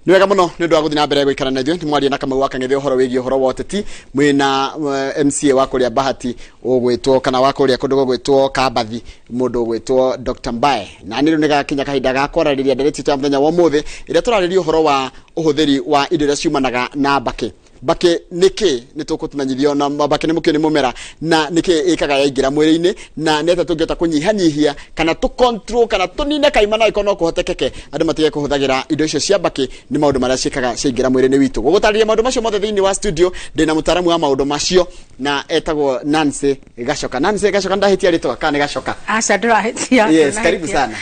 Nĩ wega mũno nĩ ũndũ wa gũthiĩ na mbere gũikara na ithuĩ. Nĩ mwaria na Kamau wa Kang'ethe ũhoro wĩgiĩ ũhoro wa ũteti, mwĩna MCA wa kũrĩa Bahati ũgwĩtwo, kana wa kũrĩa kũndũ gũgwĩtwo Kambathi, mũndũ ũgwĩtwo Dr. Mbae. Na nĩ rĩu nĩ gakinya kahinda ga kwararĩria ndeereti itũ ya mũthenya wa ũmũthĩ, ĩrĩa tũrarĩria ũhoro wa ũhũthĩri wa indo iria ciumanaga na mbakĩ. Mbakĩ nĩ kĩ? Nĩ tũkũmenyithio na mbakĩ nĩ mũkĩ, nĩ mũmera, na nĩ kĩ ĩkaga yaingĩra mwĩrĩ-inĩ, na nĩ atĩa tũngĩhota kũnyihanyihia kana tũ control kana tũnine kaimana angĩkorwo no kũhotekeke andũ matige kũhũthagĩra indo icio cia mbakĩ, nĩ maũndũ marĩa ciĩkaga ciaingĩra mwĩrĩ-inĩ witũ. Gũgũtarĩria maũndũ macio mothe thĩinĩ wa studio ndĩna mũtaaramu wa maũndũ macio na etagwo Nancy Gacoka. Nancy Gacoka, ndahĩtia rĩtwa kana nĩ Gacoka? Aca, ndũrahĩtia. Yes, karibu sana.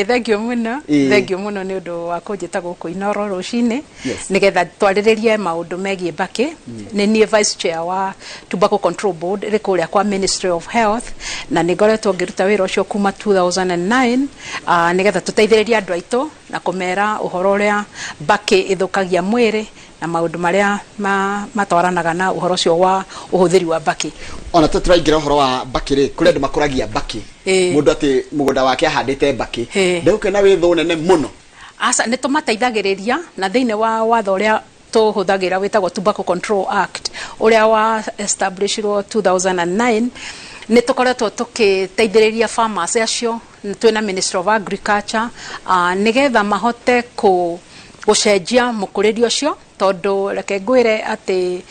Thank you mũno. Thank you mũno nĩ ũndũ wa kũnjĩta gũkũ Inoro rũcinĩ nĩgetha twarĩrĩrie maũndũ megiĩ mbakĩ. Nĩ niĩ vice chair wa Tobacco Control Board ĩrĩ kũrĩa kwa Ministry of Health, na nĩ ngoretwo ngĩruta wĩra ũcio kuma 2009, nĩgetha tũteithĩrĩrie andũ aitũ na kũmera ũhoro ũrĩa mbakĩ ĩthũkagia mwĩrĩ na maũndũ marĩa matwaranaga na ũhoro ũcio wa ũhũthĩri wa mbakĩ. Ona tũ tũraingĩra ũhoro wa mbakĩ rĩ, kũrĩ andũ makũragia mbakĩ, mũndũ atĩ mũgũnda wake ahandĩte mbakĩ, ndegũkĩona wĩ thũ nene mũno? Aca, nĩ tũmateithagĩrĩria na thĩinĩ wa watho ũrĩa tũhũthagĩra wĩtagwo Tobacco Control Act, ũrĩa wa establishirwo 2009. Nĩ tũkoretwo tũkĩteithĩrĩria farmers acio twĩna Ministry of Agriculture, nĩgetha mahote gũcenjia mũkũrĩrie ũcio, tondũ reke ngwĩre atĩ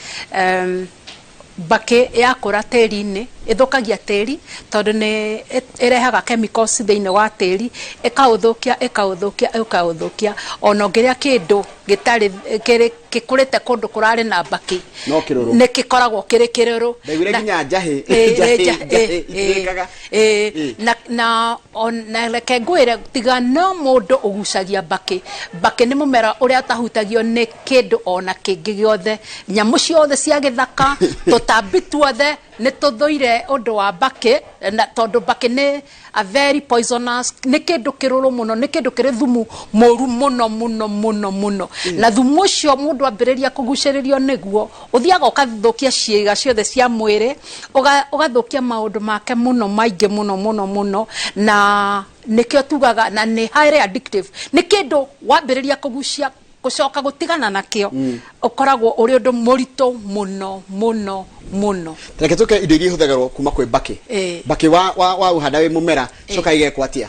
mbakĩ yakũra tĩri-inĩ ĩthũkagia tĩri, tondũ nĩ ĩrehaga chemicals thĩinĩ wa tĩri, ĩkaũthũkia, ĩkaũthũkia, ĩkaũthũkia. Ona ũngĩrĩa kĩndũ gĩtarĩ kĩrĩ gĩkũrĩte kũndũ kũrarĩ na mbakĩ, No kĩrũrũ. Nĩ gĩkoragwo kĩrĩ kĩrũrũ. Ndaiguire nginya njahĩ njahĩ njahĩ itirĩkaga. Na ona reke ngwĩre, tiga no mũndũ ũgucagia mbakĩ, mbakĩ nĩ mũmera ũrĩa ũtahutagio nĩ kĩndũ ona kĩngĩ gĩothe. Nyamũ ciothe cia gĩthaka, tũtambi tuothe nĩ tũthũire ũndũ wa mbakĩ, na tondũ mbakĩ nĩ a very poisonous, nĩ kĩndũ kĩrũrũ mũno, nĩ kĩndũ kĩrĩ thumu mũru mũno mũno mũno mũno. Na thumu ũcio mũndũ ambĩrĩria kũgucĩrĩrio nĩguo, ũthiaga ũgathũkia ciĩga ciothe cia mwĩrĩ, ũgathũkia maũndũ make mũno maingĩ mũno mũno mũno. Na nĩkĩo tugaga na nĩ highly addictive, nĩ kĩndũ wambĩrĩria kũgucia, gũcoka gũtigana nakĩo ũkoragwo ũrĩ ũndũ mũritũ mũno mũno mũno. Reke tũke indo iria ihũthagĩrwo kuma kwĩ mbakĩ. Mbakĩ wa ũhanda wĩ mũmera, coka ĩgekwo atĩa?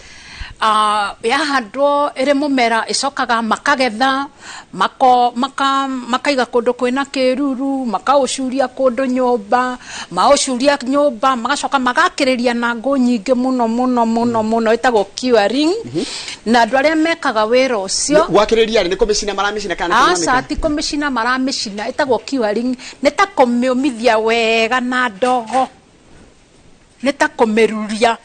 Yahandwo ĩrĩ mũmera, ĩcokaga makagetha, mako, maka, makaiga kũndũ kwĩna kĩruru, makaũcuria kũndũ nyũmba, maũcuria nyũmba magacoka magakĩrĩria na ngũ nyingĩ mũno mũno mũno mũno, ĩtagwo curing. Na andũ arĩa mekaga wĩra ũcio Gwakĩrĩria rĩ, nĩ kũmĩcina maramĩcina kana nĩ aca kũmĩanĩka? Ti kũmĩcina maramĩcina, ĩtagwo curing, nĩ ta kũmĩũmithia wega na ndogo, nĩ ta kũmĩruria,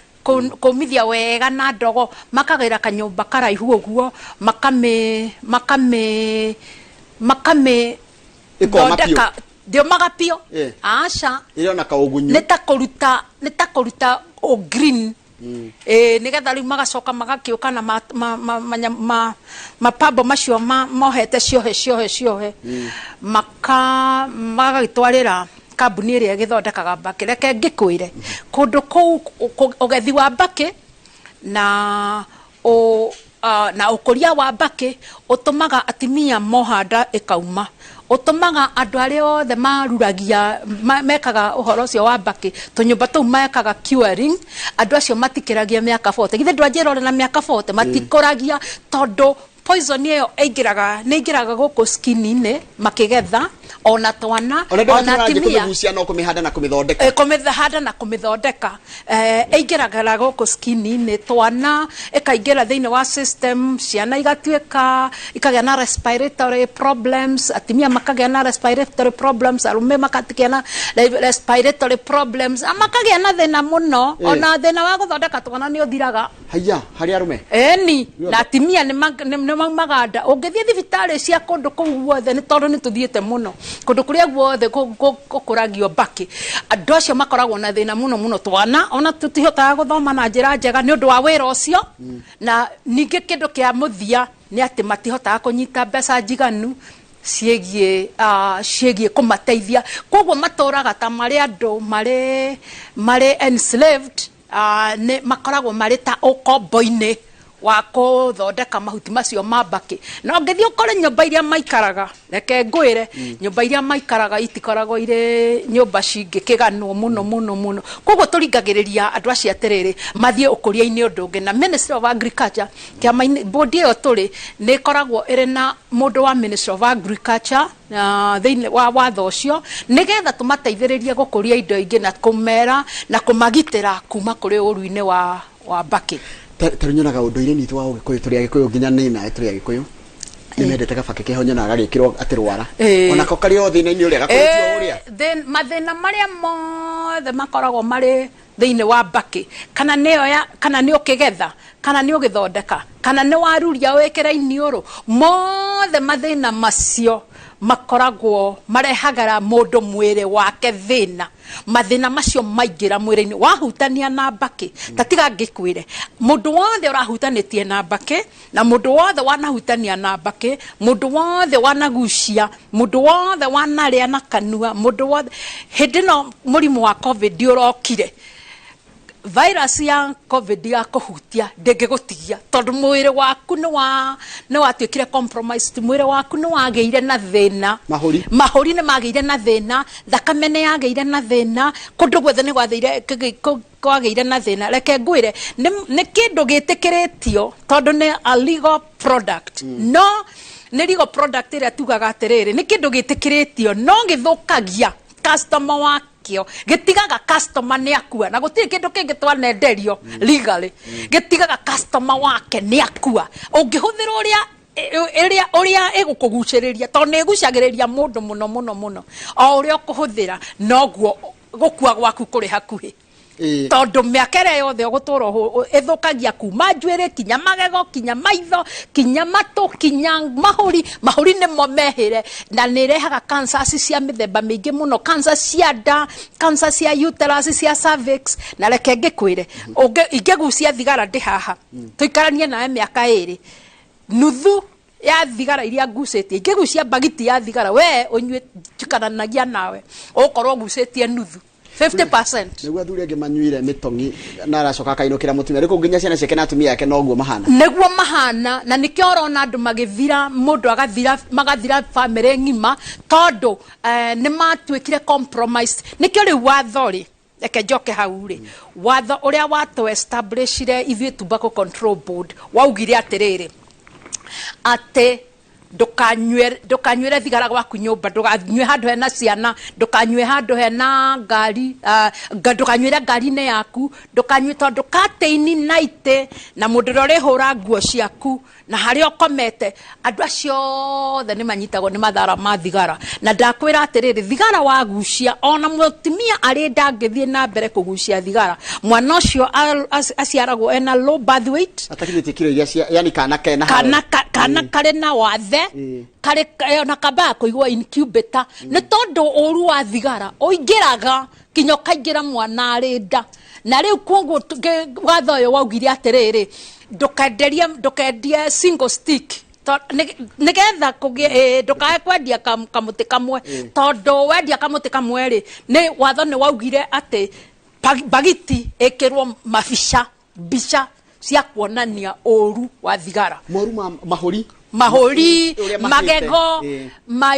kũmithia wega na ndogo, makagĩra kanyũmba karaihu ũguo, makamĩ makamĩ makamĩ Ĩkoma biũ. thondeka. Ndĩũmaga biũ. Aca. Ĩrĩ ona kaũgunyu. Nĩ ta kũruta o green. Ĩĩ, nĩgetha rĩu magacoka magakĩũka na mapambo macio mohete ciohe ciohe ciohe, magagĩtwarĩra kambuni ĩrĩa ĩgĩthondekaga mbakĩ. Reke ngĩkwĩre, kũndũ kũu ũgethi wa mbakĩ na ũkũria wa mbakĩ ũtũmaga atimia moha nda ĩkauma, ũtũmaga andũ arĩa othe maruragia mekaga ũhoro ũcio wa mbakĩ, tũnyũmba tũu mekaga curing, andũ acio matikĩragia mĩaka 40. Githĩ ndwanjĩra ũrĩ na mĩaka 40? Matikũragia, tondũ poison ĩyo ĩingĩraga, nĩ ĩingĩraga gũkũ skin-inĩ makĩgetha, ona twana, ona ndå ona atimia. Kũmĩgucia no kũmĩhanda na kũmĩthondeka. Kũmĩhanda na kũmĩthondeka. Ĩingĩraga gũkũ skin-inĩ, twana ĩkaingĩra thĩinĩ wa system, ciana igatuĩka ikagĩa na respiratory problems, atimia makagĩa na respiratory problems, arũme makagĩa na respiratory problems, na makagĩa na thĩna mũno. Ona thĩna wa gũthondeka twana nĩ ũthiraga. Haiya, harĩ arũme? Eni, na atimia nĩ maumaga nda. Ũngĩthiĩ thibitarĩ cia kũndũ kũu guothe, nĩ tondũ nĩ tũthiĩte mũno kũndũ kũrĩa guothe gũkũragio mbakĩ, andũ acio makoragwo na thĩna mũno mũno. Twana ona tũtihotaga gũthoma na njĩra njega nĩ ũndũ wa wĩra ũcio. Na ningĩ kĩndũ kĩa mũthia nĩ atĩ matihotaga kũnyita mbeca njiganu ciĩgiĩ kũmateithia, koguo matũraga ta marĩ andũ marĩ enslaved, nĩ makoragwo marĩ ta ũkombo-inĩ. Wa kũthondeka mahuti macio ma mbakĩ. Na ũngĩthiĩ ũkore nyũmba iria maikaraga, reke ngwĩre, nyũmba iria maikaraga itikoragwo irĩ nyũmba cingĩkĩganwo mũno mũno mũno. Koguo tũringagĩrĩria andũ acio atĩrĩrĩ, mathiĩ ũkũria-inĩ ũndũ ũngĩ. Na Ministry of Agriculture, kĩama-inĩ, board ĩyo tũrĩ, nĩ ĩkoragwo ĩrĩ na mũndũ wa Ministry of Agriculture, thĩinĩ wa watho ũcio, nĩgetha tũmateithĩrĩrie gũkũria indo ingĩ na kũmera na kũmagitĩra kuma kũrĩ ũru-inĩ wa mbakĩ. Ta rĩu nyonaga ũndũire-inĩ witũ wa ũgĩkũyũ, tũrĩ Agĩkũyũ, nginya niĩ nawe tũrĩ Agĩkũyũ, nĩ mendete gabakĩ keho nyonaga gagĩkĩrwo atĩ rwara. Onako karĩ o thĩna-inĩ ũrĩa gakũrĩtio o ũrĩa. Mathĩna marĩa mothe makoragwo marĩ thĩinĩ wa mbakĩ, kana nĩyo ya, kana nĩ ũkĩgetha, kana nĩ ũgĩthondeka, kana nĩ waruria wĩkĩre iniũrũ, mothe mathĩna macio makoragwo marehagĩra mũndũ mwĩrĩ wake thĩna. Mathĩna macio maingĩra mwĩrĩ-inĩ, wahutania na mbakĩ, ta tiga ngĩkwĩre, mũndũ wothe ũrahutanĩtie na mbakĩ, na mũndũ wothe wanahutania na mbakĩ, mũndũ wothe wanagucia, mũndũ wothe wanarĩa na kanua, mũndũ wothe, hĩndĩ ĩno mũrimũ wa Covid ũrokire, virus ya Covid ya kũhutia ndĩngĩgũtigia, tondũ mwĩrĩ waku nĩ watuĩkire compromised, mwĩrĩ waku nĩ wagĩire na thĩna. Mahũri. Mahũri nĩ magĩire na thĩna, thakame nĩ yagĩire na thĩna, kũndũ guothe nĩ gwathĩire, kwagĩire na thĩna. Reke ngwĩre, nĩ kĩndũ gĩtĩkĩrĩtio tondũ nĩ a legal product. No nĩ legal product ĩrĩa tugaga atĩrĩrĩ, nĩ kĩndũ gĩtĩkĩrĩtio no gĩthũkagia customer wakĩo, gĩtigaga customer nĩ akua, na gũtirĩ kĩndũ kĩngĩ twanenderio legally, gĩtigaga customer wake nĩ akua. Ũngĩhũthĩra ũrĩa ĩrĩa ũrĩa ĩgũkũgucĩrĩria, tondũ nĩ ĩgucagĩrĩria mũndũ mũno mũno mũno, o ũrĩa ũkũhũthĩra noguo gũkua gwaku kũrĩ hakuhĩ. Tondũ mĩaka ĩrĩa yothe ũgũtũra ĩthũkagia kuma njuĩrĩ kinya magego kinya maitho kinya matũ kinya mahũri. Mahũri nĩmo mehĩre, na nĩ ĩrehaga cancers cia mĩthemba mĩingĩ mũno, cancer cia nda, cancer cia uterus, cia cervix. Na reke ngĩkwĩre, ingĩgucia thigara ndĩ haha, tũikaranie nawe mĩaka 2, nuthu ya thigara iria ngucĩtie, ingĩgucia mbagiti ya thigara we ũnyue njikaranagia nawe, ũgũkorwo ũgucĩtie nuthu, 50%. Nĩguo athuri angĩ manyuire mĩtong'i na aracoka akainũkĩra mũtumia, rĩu nginya ciana ciake na atumia ake noguo mahana. Nĩguo mahana, na nĩkĩo ũrona andũ magĩthira, mũndũ agathira, magathira bamĩrĩ ng'ima, tondũ nĩ matuĩkire compromised. Nĩkĩo rĩu watho rĩ, reke njoke hau rĩ, watho ũrĩa watũ establishire ithuĩ Tobacco Control Board waugire atĩrĩrĩ, atĩ ndũkanyuĩre thigara gwaku nyũmba, ndũkanyue handũ hena ciana, ndũkanyue handũ hena ngari, ndũkanyuĩre ngari-inĩ yaku, ndũkanyue, tondũ katĩini na itĩ na mũndũ ũrĩa ũrĩhũra nguo ciaku na harĩa ũkomete, andũ acio othe nĩ manyitagwo nĩ mathara ma thigara. Na ndakwĩra atĩrĩrĩ, thigara wagucia, ona mũtumia arĩ ndangĩthiĩ na mbere kũgucia thigara, mwana ũcio aciaragwo ena low birth weight, atakinyĩtie kiro iria cia, yani kana kena kana kana karĩ na wathe, karĩ ona kambaga kũigwo incubator, nĩ tondũ ũru wa thigara ũingĩraga kinya ũkaingĩra mwana arĩ nda. Na rĩu koguo watho ũyũ waugire atĩrĩrĩ, ndũkendie single stick, nĩgetha kũgĩe, ndũkae kwendia kamũtĩ kamwe, tondũ wendia kamũtĩ kamwe rĩ, nĩ watho nĩ waugire atĩ bagiti ĩkĩrwo mabica, mbica cia kuonania ũru wa thigara. Moru ma mahũri. Mahũri, Ũrĩa mahĩte. Magego,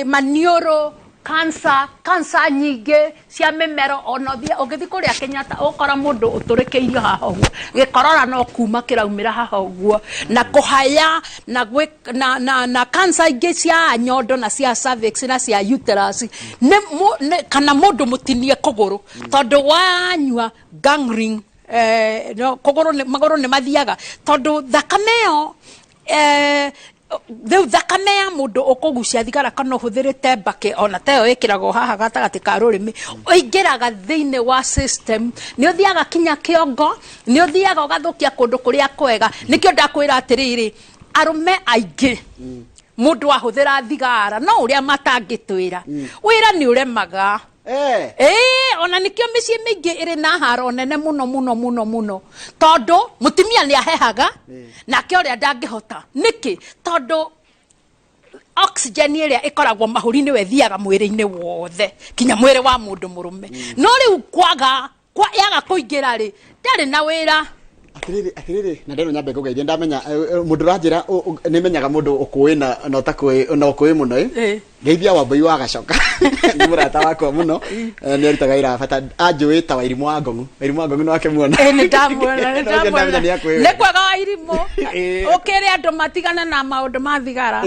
maniũrũ, cancer nyingĩ cia mĩmero. Ona ũngĩthiĩ kũrĩa Kenyatta, ũgũkora mũndũ ũtũrĩkĩirio haha ũguo, gĩkorora no kuma kĩraumĩra haha ũguo, na kũhaya na na cancer ingĩ cia nyondo na cia cervix na cia uterus, nĩ kana mũndũ mũtinie kũgũrũ, tondũ wanyua gangrene, no, kũgũrũ nĩ, magũrũ nĩ mathiaga, tondũ thakame ĩyo, rĩu thakame ya mũndũ ũkũgucia thigara kana ũhũthĩrĩte mbakĩ, ona ta ĩyo ĩkĩragwo haha gatagatĩ ka rũrĩmĩ, ũingĩraga thĩinĩ wa system, nĩ ũthiaga kinya kĩongo, nĩ ũthiaga ũgathũkia kũndũ kũrĩa kwega. Nĩkĩo ndakwĩra atĩrĩrĩ, arũme aingĩ mũndũ ahũthĩra thigara no ũrĩa matangĩtwĩra, wĩra nĩ ũremaga. Ona nĩkĩo mĩciĩ mĩingĩ ĩrĩ na haro nene mũno mũno mũno mũno, tondũ mũtumia nĩ ahehaga nake ũrĩa ndangĩhota. Nĩkĩ? Tondũ oxygen ĩrĩa ĩkoragwo mahũri-inĩ we ĩthiaga mwĩrĩ-inĩ wothe kinya mwĩrĩ wa mũndũ mũrũme, no rĩu kwaga yaga kũingĩra rĩ, ndarĩ na wĩra. Atiriri, atiriri, na nderwo nyambe ngũgeithie. Ndamenya mũndũ ũranjĩra nĩmenyaga mũndũ ũkũĩ na ũtakũĩ na ũkũĩ mũno ĩ. Ngeithia Wambui wa Gacoka, nĩ mũrata wakwa mũno. Nĩ arutaga wĩra wa bata, anjũĩ ta Wairimũ wa Ngong'u. Wairimũ wa Ngong'u nĩ wakĩmuona? Ĩ, nĩ ndamuona, nĩ No, ũcio ndamuona. ndamenya nĩ akũĩ Nĩ wega. kwega wa irimũ. Ũkĩre andũ matigane na maũndũ ma thigara.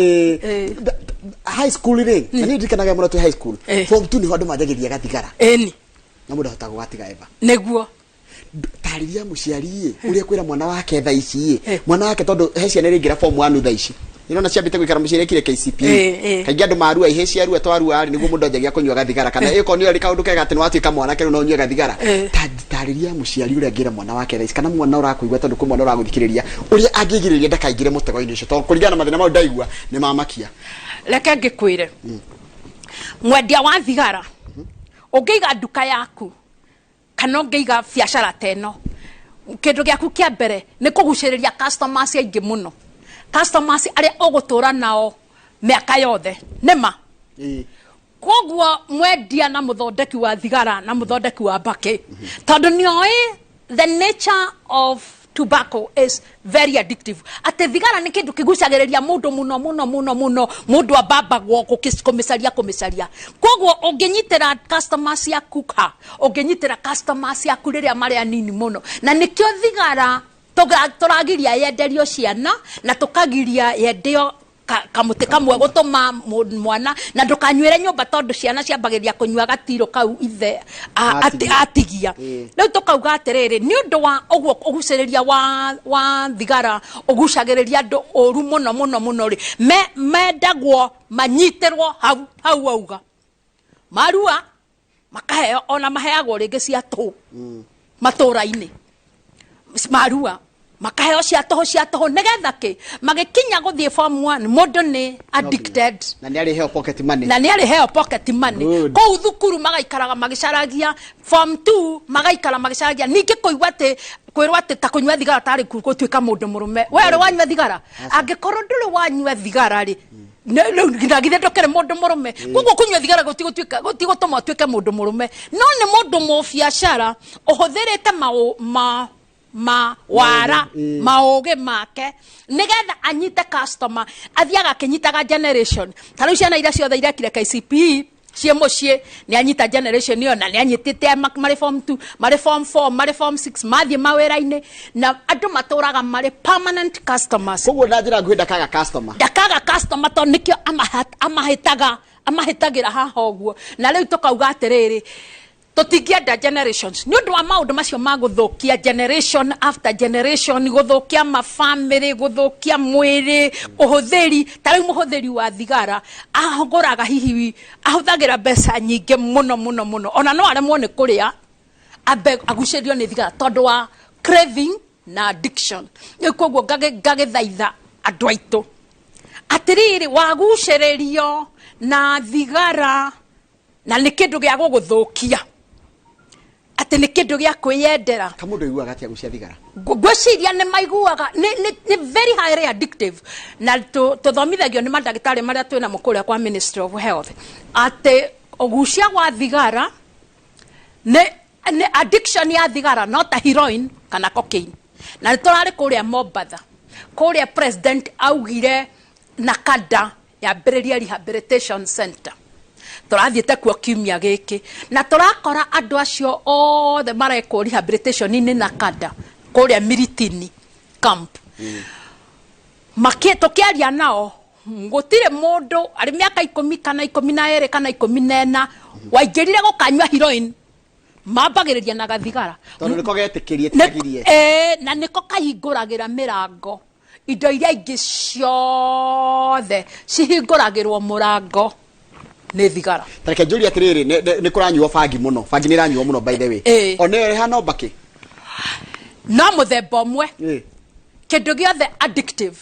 High school rĩ, na niĩ ndirikanaga mũno twĩ high school, form 2 nĩho andũ manjagĩria gathigara, na mũndũ ahotaga gũgatiga eva. Nĩguo. Tarĩria mũciari ĩ ũrĩa kwĩra mwana wake thaa ici ĩ, mwana wake, tondũ he ciana iraingĩra form 1 thaa ici, nĩrona ciambĩte gũikara mũciĩ, irekire KCPE. Kaingĩ andũ marua, ihĩ ciarua, twarua rĩ, nĩguo mũndũ anjagia kũnyua gathigara, kana ĩkorwo nĩ arĩ kaũndũ kega atĩ nĩwatuĩka mwanake rĩu no ũnyue gathigara. Tarĩria mũciari ũrĩa angĩra mwana wake thaa ici, kana mwana ũrakũigua, tondũ kwĩ mwana ũragũthikĩrĩria, ũrĩa angĩgirĩrĩria ndakaingĩre mũtego-inĩ ũcio, tondũ kũringana na mathĩna mau ndaigua nĩ mamakia. Reke ngĩkwĩre, mwendia wa thigara, ũngĩiga nduka yaku kana ũngĩiga biacara ta ĩno, kĩndũ gĩaku kĩa mbere nĩ kũgucĩrĩria customers aingĩ mũno, customers arĩa ũgũtũra nao mĩaka yothe nĩma. Koguo mwendia na mũthondeki wa thigara na mũthondeki wa mbakĩ, tondũ nĩoĩ the nature of tobacco is very addictive, atĩ thigara nĩ kĩndũ kĩgucagĩrĩria mũndũ mũno mũno mũno mũno, mũndũ ambambagwo kũmĩcaria kũmĩcaria. Koguo ũngĩnyitĩra customers ciaku ha ũngĩnyitĩra customers ciaku rĩrĩa marĩ anini mũno, na nĩkĩo thigara tũragiria yenderio ciana na tũkagiria yendio kamũtĩ kamwe gũtũma mwana na ndũkanyuĩre nyũmba, tondũ ciana ciambagĩrĩria kũnyua gatirũ kau ithe Atigia. Atigia. Rĩu tũkauga atĩrĩrĩ, nĩ ũndũ wa ũguo ũgucĩrĩria wa thigara ũgucagĩrĩria andũ ũru mũno mũno mũno rĩ, mendagwo manyitĩrwo hau hau auga marua makaheo, ona maheagwo rĩngĩ cia tũhũ matũra-inĩ, marua makaheo cia tũhũ cia tũhũ, nĩgetha kĩ magĩkinya gũthiĩ form 1 mũndũ nĩ addicted. Na nĩ arĩheo pocket money. Na nĩ arĩheo pocket money. Good. Kũu thukuru magaikaraga magĩcaragia form 2, magaikara magĩcaragia ningĩ kũigua atĩ kwĩrwo atĩ ta kũnyua thigara tarĩ gũtuĩka mũndũ mũrũme. We ũrĩ wanyua thigara? Angĩkorwo ndũrĩ wanyua thigara rĩ, rĩu na githĩ ndũkĩrĩ mũndũ mũrũme? Koguo kũnyua thigara gũtigũtuĩka, gũtigũtũma ũtuĩke mũndũ mũrũme, no nĩ mũndũ mũbiacara ũhũthĩrĩte ma ma wara maũgĩ make nĩgetha anyite customer. Athiaga akĩnyitaga generation. Ta rĩu ciana iria ciothe irekire KCPE ciĩ mũciĩ, nĩ anyita generation ĩyo, na nĩ anyitĩte marĩ form 2, marĩ form 4, marĩ form 6, mathiĩ mawĩra-inĩ, na andũ matũraga marĩ permanent customers. Koguo na njĩra nguhĩ ndakaga customer. Ndakaga customer, tondũ nĩkĩo amahĩtaga, amahĩtagĩra haha ũguo. Na rĩu tũkauga atĩrĩrĩ, tũtingĩenda generations nĩ ũndũ wa maũndũ macio ma gũthũkia generation after generation, gũthũkia mabamĩrĩ, gũthũkia mwĩrĩ, ũhũthĩri. Ta rĩu mũhũthĩri wa thigara ahũraga, hihi ahũthagĩra mbeca nyingĩ mũno mũno mũno, ona no aremwo nĩ kũrĩa, ambe agucĩrio nĩ thigara tondũ wa craving na addiction. Rĩu koguo ngagĩthaitha andũ aitũ atĩrĩrĩ, wagucĩrĩrio na thigara na nĩ kĩndũ gĩa gũgũthũkia, atĩ nĩ kĩndũ gĩa kwĩyendera. Kamũndũ aiguaga atĩa gucia thigara? Ngwĩciria nĩ maiguaga nĩ very highly addictive, na tũthomithagio nĩ mandagĩtarĩ marĩa twĩ namo kũrĩa kwa Ministry of Health atĩ ũgucia wa thigara nĩ addiction ya thigara no ta heroin kana cocaine. Na nĩ tũrarĩ kũrĩa Mombatha, kũrĩa president augire NACADA yambĩrĩrie rehabilitation center. Tũrathiĩte kuo kiumia gĩkĩ na tũrakora andũ acio othe marekwo rehabilitation-inĩ NACADA kũrĩa Miritini camp. Tũkĩaria nao, gũtirĩ mũndũ arĩ mĩaka 10 kana 12 kana 14 waingĩrire gũkanyua heroin. Mambagĩrĩria na gathigara. Tondũ nĩko getĩkĩrie tikagirie. Na nĩko kahingũragĩra mĩrango. Indo iria ingĩ ciothe cihingũragĩrwo mũrango nĩ thigara. Tareke njũrie atĩrĩrĩ, nĩ kũranyuo bangi mũno, bangi nĩ ĩranyuo mũno, by the way. Ona ĩyo ĩhana mbakĩ? No mũthemba ũmwe. Kĩndũ gĩothe addictive.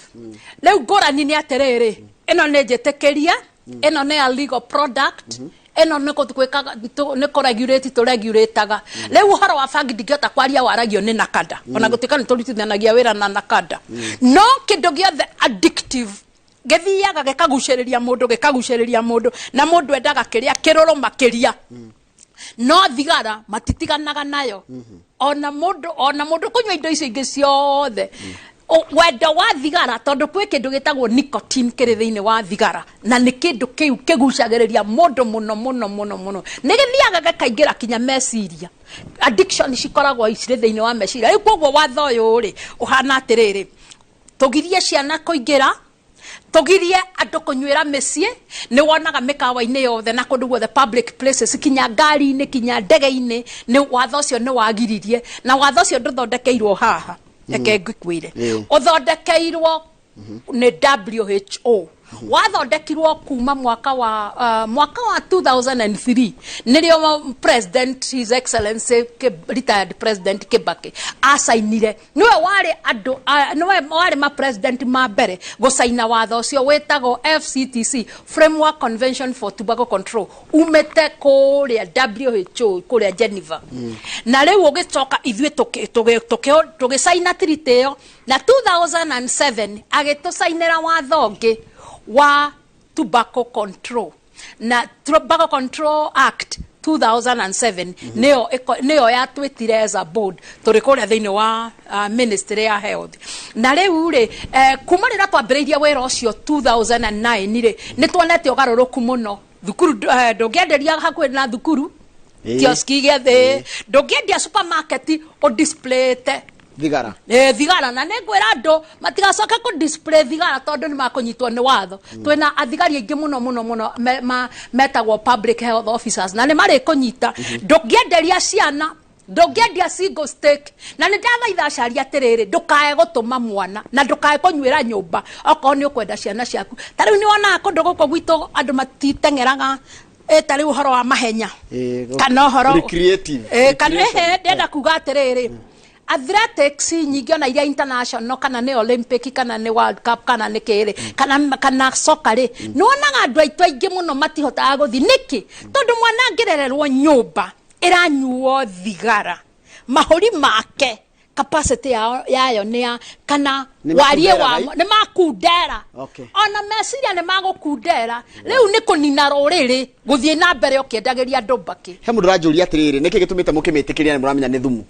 Rĩu ngũrani nĩ atĩrĩrĩ, ĩno nĩ njĩtĩkĩrie, ĩno nĩ a legal product, ĩno nĩ gwĩkaga nĩ kũ-regulate tũregulataga. Rĩu ũhoro wa bangi ndingĩhota kwaria, waragio nĩ NACADA, ona gũtuĩka nĩ tũrutithanagia wĩra na NACADA. No kĩndũ gĩothe addictive gĩthiaga gĩkagucĩrĩria mũndũ, gĩkagucĩrĩria mũndũ, na mũndũ endaga kĩrĩa kĩrũrũ makĩria. No thigara matitiganaga nayo. Ona mũndũ, ona mũndũ kũnyua indo icio ingĩ ciothe, wendo wa thigara, tondũ kwĩ kĩndũ gĩtagwo nicotine kĩrĩ thĩinĩ wa thigara, na nĩ kĩndũ kĩu kĩgucagĩrĩria mũndũ mũno mũno mũno mũno. Nĩ gĩthiaga gĩkaingĩra kinya meciria. Addiction cikoragwo cirĩ thĩinĩ wa meciria. Rĩu koguo watho ũyũ rĩ ũhana atĩrĩrĩ, tũgirie ciana kũingĩra, tũgirie andũ kũnyuĩra mĩciĩ. Nĩ wonaga mĩkawa-inĩ yothe na kũndũ guothe, public places, kinya ngari-inĩ, kinya ndege-inĩ, nĩ watho ũcio nĩ wagiririe. Na watho ũcio ndũthondekeirwo haha, reke ngĩkwĩre, ũthondekeirwo nĩ WHO. Wathondekirwo kuma mwaka wa 2003, nĩrĩo President, His Excellency retired President Kibaki acainire. Nĩwe warĩ andũ nĩwe warĩ ma president ma mbere gũcaina watho ũcio wĩtagwo FCTC, Framework Convention for Tobacco Control, umĩte kũrĩa WHO, kũrĩa Geneva. Na rĩu ũgĩcoka ithuĩ tũgĩcaina treaty ĩyo, na 2007 agĩtũcainĩra watho ũngĩ wa tobacco control, na Tobacco Control Act 2007 nĩyo nĩyo yatwĩtire as a board tũrĩ kũrĩa thĩinĩ wa Ministry ya Health. Na rĩu rĩ, kuma rĩrĩa twambĩrĩirie wĩra ũcio 2009 rĩ, nĩ tuonete ũgarũrũku mũno. Thukuru, ndũngĩenderia hakuhĩ na thukuru, kioski gĩa thĩ ndũngĩendia, supermarket ũdisplayte thigara. Thigara. Na nĩ ngwĩra andũ matigacoke kũ display thigara, tondũ nĩ makũnyitwo nĩ watho. Twĩna athigari aingĩ mũno mũno mũno metagwo public health officers, na nĩ marĩkũnyita. Ndũngĩenderia ciana, ndũngĩendia single stick. Na nĩ ndathaitha aciari atĩrĩrĩ, ndũkae gũtũma mwana na ndũkae kũnyuĩra nyũmba okorwo nĩ ũkwenda ciana ciaku. Ta rĩu nĩ wonaga kũndũ gũkũ gwitũ andũ matiteng'eraga, ta rĩu ũhoro wa mahenya kana ũhoro Recreative. Kana Recreation. Ehe, ndĩrenda kuga atĩrĩrĩ, athletics nyingĩ, ona iria international, kana nĩ Olympic, kana nĩ World Cup, kana nĩ kĩrĩ, kana soka rĩ, nĩ wonaga andũ aitũ aingĩ mũno matihotaga gũthiĩ. Nĩkĩ? Tondũ mwana angĩrererwo nyũmba ĩranyuo thigara, mahũri make capacity yao, yayo nĩ ya kana Nĩ wariĩ makundera, wamo nĩ makundera. Ona meciria nĩ magũkundera. Rĩu nĩ kũnina rũrĩrĩ gũthiĩ na mbere ũkĩendagĩria andũ mbakĩ. He mũndũ ũranjũria atĩrĩrĩ, nĩkĩ gĩtũmĩte mũkĩmĩtĩkĩria na mũramenya nĩ thumu?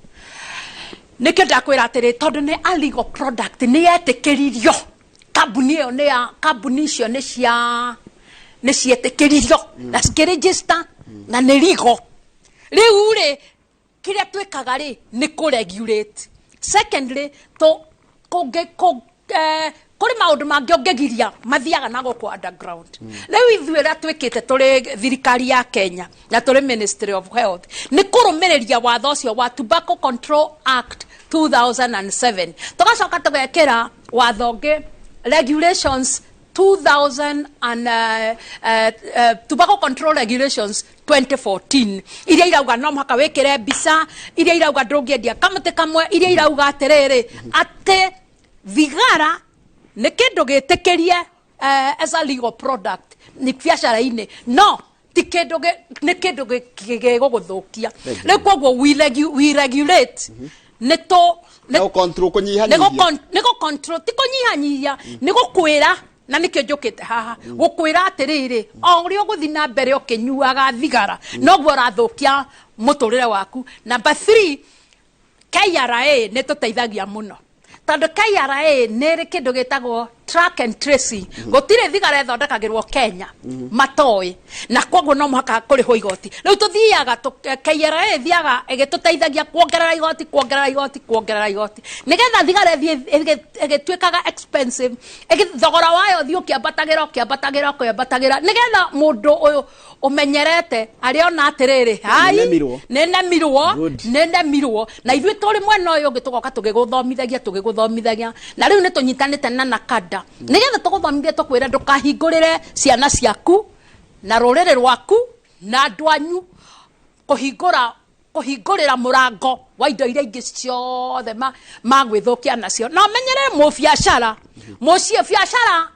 Nĩkĩo ndakwĩra atĩrĩ, tondũ nĩ a legal product, nĩ yetĩkĩririo. Kambuni ĩyo nĩ ya kambuni icio nĩ cietĩkĩririo na cikĩregister na nĩ legal. Rĩu rĩ, kĩrĩa twĩkaga rĩ nĩ kũ regulate. Secondly, tũ kũngĩ kũ kũrĩ maũndũ mangĩ ũngĩgiria mathiaga na gũkũ underground. Rĩu ithuĩ ũrĩa twĩkĩte tũrĩ thirikari ya Kenya na tũrĩ Ministry of Health nĩ kũrũmĩrĩria watho ũcio wa Tobacco Control Act 2007, tũgacoka tũgekĩra watho ũngĩ, regulations 2000 and, Tobacco Control Regulations 2014, iria irauga no mũhaka wĩkĩre mbica, iria irauga ndũngĩendia kamũtĩ kamwe, iria irauga atĩrĩrĩ, atĩ thigara nĩ kĩndũ gĩtĩkĩrie as a legal product nĩ biacara-inĩ, no ti kĩndũ nĩ kĩndũ gĩgũgũthũkia. Rĩu koguo we regulate nĩ tũ nĩ control, kũnyihanyihia. Nĩ gũ control, ti kũnyihanyihia, nĩ gũkwĩra. Na nĩkĩo njũkĩte haha gũkwĩra atĩrĩrĩ, o ũrĩa ũgũthiĩ na mbere ũkĩnyuaga thigara, noguo ũrathũkia mũtũrĩre waku. Number 3, KRA nĩ tũteithagia mũno, tondũ KRA nĩ ĩrĩ kĩndũ gĩtagwo track and tracing. Gũtirĩ thigara ĩthondekagĩrwo Kenya matoĩ, na koguo no mũhaka kũrĩhwo igoti. Rĩu tũthiaga KRA ĩthiaga ĩgĩtũteithagia kuongerera igoti, kuongerera igoti, kuongerera igoti, nĩgetha thigara ĩthiĩ ĩgĩtuĩkaga expensive, thogora wayo ũthiĩ ũkĩambatagĩra, ũkĩambatagĩra, ũkĩambatagĩra, nĩgetha mũndũ ũyũ ũmenyerete arĩona atĩrĩrĩ, hai, Nĩnemirwo. nĩnemirwo. Good. Nĩnemirwo. Na ithuĩ tũrĩ mwena ũyũ ũngĩ tũgoka tũgĩgũthomithagia, tũgĩgũthomithagia. Na rĩu nĩ tũnyitanĩte na NACADA nĩgetha tũgũthomithie, tũkwĩre ndũkahingũrĩre ciana ciaku na rũrĩrĩ rwaku na andũ anyu kũhingũrĩra mũrango wa indo iria ingĩ ciothe magwĩthũkia nacio. Na ũmenyere mũbiacara, mũciĩ biacara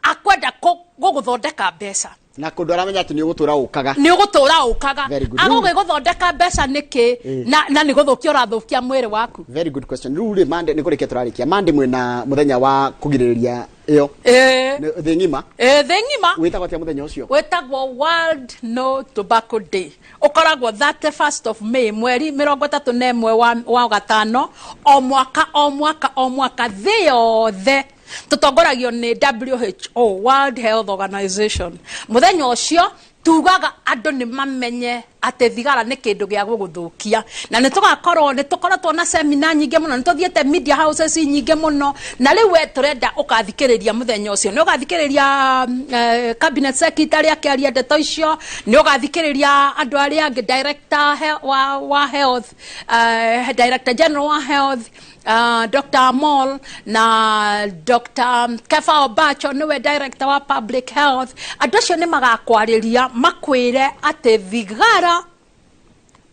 akwenda gũgũthondeka mbeca. Na kũndũ aramenya atĩ nĩ ũgũtũra ũkaga. Nĩ ũgũtũra ũkaga. Very good. Agũgĩgũthondeka mbeca nĩkĩ na nĩ gũthũkia ũrathũkia mwĩrĩ waku? Very good question. Rĩu rĩ, Monday nĩ kũrĩkia tũrarĩkia. Monday mwĩna mũthenya wa kũgirĩrĩria ĩyo. Ĩĩ. Thĩ ng'ima. Ĩĩ, thĩ ng'ima. Wĩtagwo atĩa mũthenya ũcio? Wĩtagwo World No Tobacco Day. Ũkoragwo 31st of May, mweri 31 wa gatano, o mwaka o mwaka o mwaka, thĩ yothe. Tũtongoragio nĩ WHO, World Health Organization. Mũthenya ũcio tugaga andũ nĩ mamenye atĩ thigara nĩ kĩndũ gĩa gũgũthũkia, na nĩ tũgakorwo nĩ tũkoretwo na seminar nyingĩ mũno, nĩ tũthiĩte media houses nyingĩ mũno, na rĩu we tũrenda ũkathikĩrĩria mũthenya ũcio. Nĩ ũgathikĩrĩria cabinet secretary akĩaria ndeto icio, nĩ ũgathikĩrĩria andũ arĩa angĩ, director wa health, director general wa health, Dr. Amol na Dr. Kefa Obacho nĩwe director wa public health. Andũ acio nĩ magakwarĩria makwĩre atĩ thigara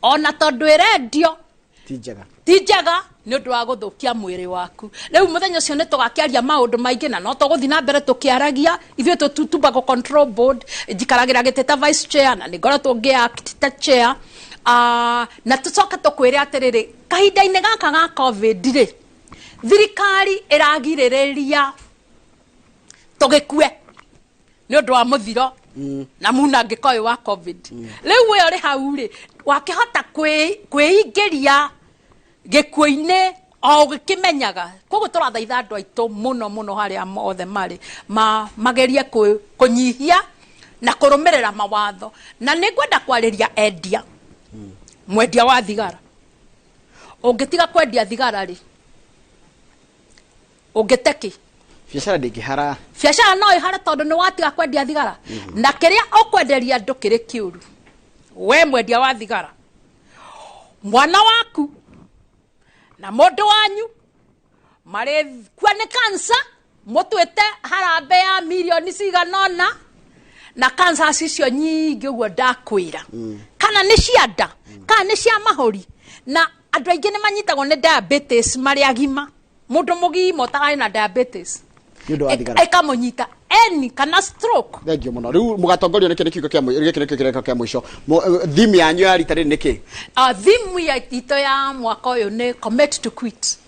ona tondũ ĩrendio ti njega, ti njega nĩ ũndũ wa gũthũkia mwĩrĩ waku. Rĩu mũthenya ũcio nĩ tũgakĩaria maũndũ maingĩ, na no tũgũthiĩ na mbere tũkĩaragia ithuĩ tũ Tobacco Control Board. Njikaragĩra gĩtĩ ta vice chair na nĩ ngoretwo ngĩ act ta chair, na tũcoke tũkwĩre atĩrĩrĩ, kahinda-inĩ gaka ga COVID rĩ, thirikari ĩragirĩrĩria tũgĩkue nĩ ũndũ wa mũthiro na munangĩko ũyũ wa COVID. Rĩu we ũrĩ hau rĩ, wakĩhota kwĩingĩria gĩkuũ-inĩ o ũgĩkĩmenyaga. Koguo tũrathaitha andũ aitũ mũno mũno harĩa othe marĩ magerie kũnyihia na kũrũmĩrĩra mawatho. Na nĩ ngwenda kwarĩria endia, mwendia wa thigara, ũngĩtiga kwendia thigara rĩ, ũngĩte kĩ? Biacara ndĩngĩhara. Biacara no ĩhare tondũ nĩ watiga kwendia thigara, na kĩrĩa ũkwenderia andũ kĩrĩ kĩũru. We mwendia wa thigara, mwana waku na mũndũ wanyu marĩkua nĩ kansa, mũtuĩte harambĩ ya mirioni cigana ũna, na kansa icio nyingĩ ũguo ndakwĩra, kana nĩ cia nda, kana nĩ cia mahũri. Na andũ aingĩ nĩ manyitagwo nĩ diabetes marĩ agima. Mũndũ mũgima ũtararĩ na diabetes Nĩ ũndũ wa thigara. Ĩkamũnyita eni kana stroke. Thank you mũno. Rĩu mũgatongorio nĩkĩ? Nĩ kiugo kĩa gĩkĩ nĩkĩo kĩrĩko kĩa mũico. Theme yanyu ya rita rĩrĩ nĩkĩ? Theme ya itũ ya mwaka ũyũ nĩ "Commit to quit".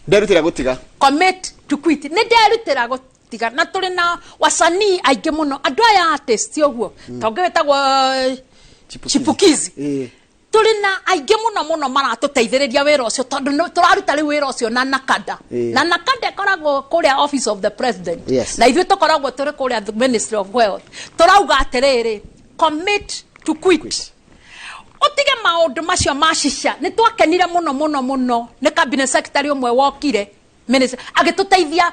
Nderutĩra gũtiga. Commit to quit, nĩ nderutĩra gũtiga. Na tũrĩ na wasanii aingĩ mũno, andũ aya artist ũguo, tongĩ wĩtagwo Chipukizi. Tũrĩ na aingĩ mũno mũno maratũteithĩrĩria wĩra ũcio, tondũ tũraruta rĩu wĩra ũcio na NACADA. Na NACADA ĩkoragwo kũrĩa Office of the President, na ithuĩ tũkoragwo tũrĩ kũrĩa the Ministry of Health. Tũrauga atĩrĩrĩ, commit to quit, Quit. Ũtige maũndũ macio ma shisha. Nĩ twakenire mũno mũno mũno nĩ cabinet secretary ũmwe wokire minister agĩtũteithia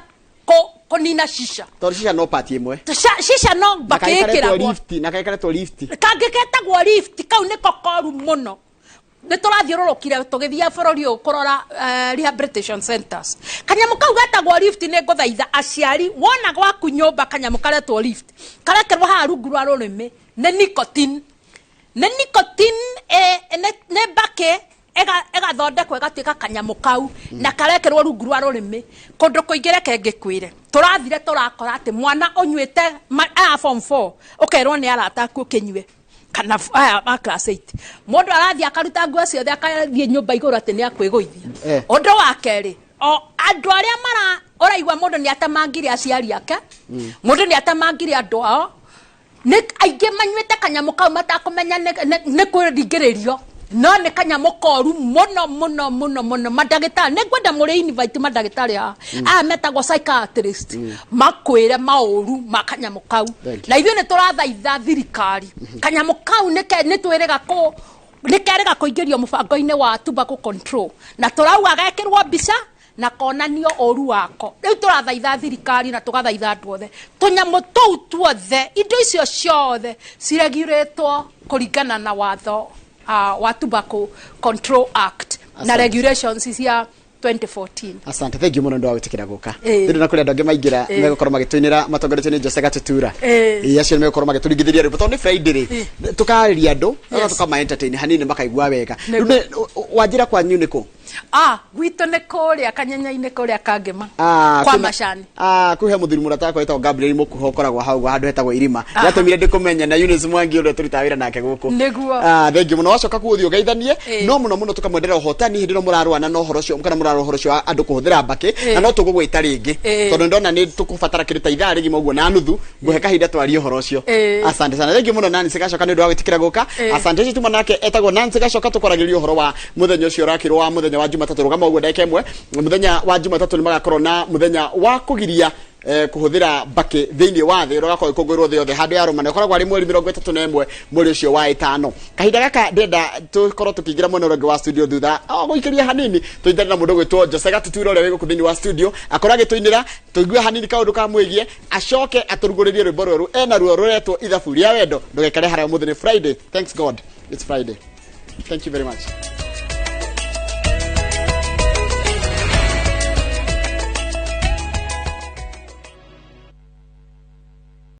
kũnina shisha. Tondũ shisha no part ĩmwe. Shisha no Na kangĩ karetwo mbakĩ ĩkĩragwo lift, na kangĩ karetwo lift. Kangĩ ketagwo lift, kau nĩko koru mũno. Nĩ tũrathiũrũrũkire tũgĩthiĩ bũrũri ũyũ kũrora rehabilitation centers. Kanyamũ kau getagwo lift, nĩ ngũthaitha aciari, wona gwaku nyũmba kanyamũ karetwo lift karekerwo haha rungu rwa rũrĩmĩ, nĩ nicotine, nĩ nicotine, nĩ mbakĩ ĩgathondekwo ĩgatuĩka kanyamũ kau na karekerwo rungu rwa rũrĩmĩ. Kũndũ kũingĩ, reke ngĩkwĩre, tũrathire tũrakora atĩ mwana ũnyuĩte aya form 4, ũkerwo nĩ arata aku ũkĩnyue, kana aya a class 8, mũndũ arathiĩ akaruta nguo ciothe, akathiĩ nyũmba igũrũ atĩ nĩ akwĩgũithia. Ũndũ wa kerĩ, o andũ arĩa mara ũraigua mũndũ nĩ atemangire aciari ake, mũndũ nĩ atemangire andũ ao, nĩ aingĩ manyuĩte kanyamũ kau matakũmenya nĩ kwĩringĩrĩrio, no nĩ kanyamũ koru mũno mũno mũno mũno. Mandagĩtarĩ, nĩ ngwenda mũrĩ invite mandagĩtarĩ aya, aya metagwo psychiatrist, makwĩre maũru ma kanyamũ kau. Thank you. Na ithuĩ nĩ tũrathaitha thirikari, kanyamũ kau nĩ twĩrĩga kũ nĩ kerĩga kũingĩrio mũbango-inĩ wa tobacco control, na tũrauga gekĩrwo mbica na konanio ũru wako. Rĩu tũrathaitha thirikari na tũgathaitha andũ othe, tũnyamũ tũu tuothe, indo icio ciothe ciregurĩtwo kũringana na watho wa Tobacco Control Act na Asante. regulations cia 2014. Asante, thank you mũno nĩ ũndũ wa gwĩtĩkĩra gũka. Ĩĩ. Rĩu na kũrĩ andũ angĩ maingĩra megũkorwo magĩtũinĩra matongoretio nĩ Jose Gatutura. Ĩĩ. Ĩĩ, acio nĩ megũkorwo magĩtũringithĩria rwĩmbo tondũ nĩ Friday rĩ, tũkarĩria andũ Yes. tũkama entertain hanini makaigua wega. Nĩguo. Rĩu wanjĩra kwanyu nĩ kũ? Ah, gwitũ nĩ kũrĩa kanyenya-inĩ kũrĩa kangĩma. Ah, Kwa kwĩna- macani. Ah, kwĩ he mũthuri mũrata wakwa wĩtagwo Gabriel Mũkuha ũkoragwo hau handũ hetagwo Irima. Nĩatũmire ndĩkũmenye na Eunice Mwangi ũrĩa tũrutaga wĩra nake gũkũ. Nĩguo. Ah, thengiũ mũno wacoka kuo ũthiĩ ũgeithanie no mũno mũno tũkamwendera ũhotani hĩndĩ ĩno mũrarũana na ũhoro ũcio kana mũrarũa ũhoro ũcio wa andũ kũhũthĩra mbakĩ na no tũgũgwĩta rĩngĩ tondũ ndona nĩ tũkũbatara kĩndũ ta ithaa rĩgima ũguo na nuthu ngũhe kahinda twarie ũhoro ũcio. Asante sana, thengiũ mũno Nancy Gacoka nĩ ũndũ wa gwĩtĩkĩra gũka. Asante ũcio tuma nake etagwo Nancy Gacoka tũkwaragĩrĩria ũhoro wa mũthenya ũcio ũrakĩrwo wa mũthenya wa Jumatatũ. Rũgama ũguo ndagĩka ĩmwe. Mũthenya wa Jumatatũ nĩ magakorwo na mũthenya wa kũgiria kũhũthĩra mbakĩ thĩinĩ wa thĩ ũrĩa ũgakorwo ũkũngũĩrwo thĩ yothe handũ ya rũmana ũkoragwo arĩ mweri 31 mweri ũcio wa ĩtano. Kahinda gaka ndĩrenda tũkorwo tũkĩingĩra mwena ũrĩa ũngĩ wa studio thutha o gũikĩria hanini tũnyitane na mũndũ ũgwĩtwo Jose Gatutura ũrĩa wĩ gũkũ thĩinĩ wa studio akorwo agĩtũinĩra tũigue hanini kaũndũ kamwĩgie acoke atũrugũrĩrie rwĩmbo rwerũ ena ruo rũretwo Ithabu rĩa Wendo. Ndũgekare harĩa, ũmũthĩ nĩ Friday. Thanks God it's Friday. Thank you very much.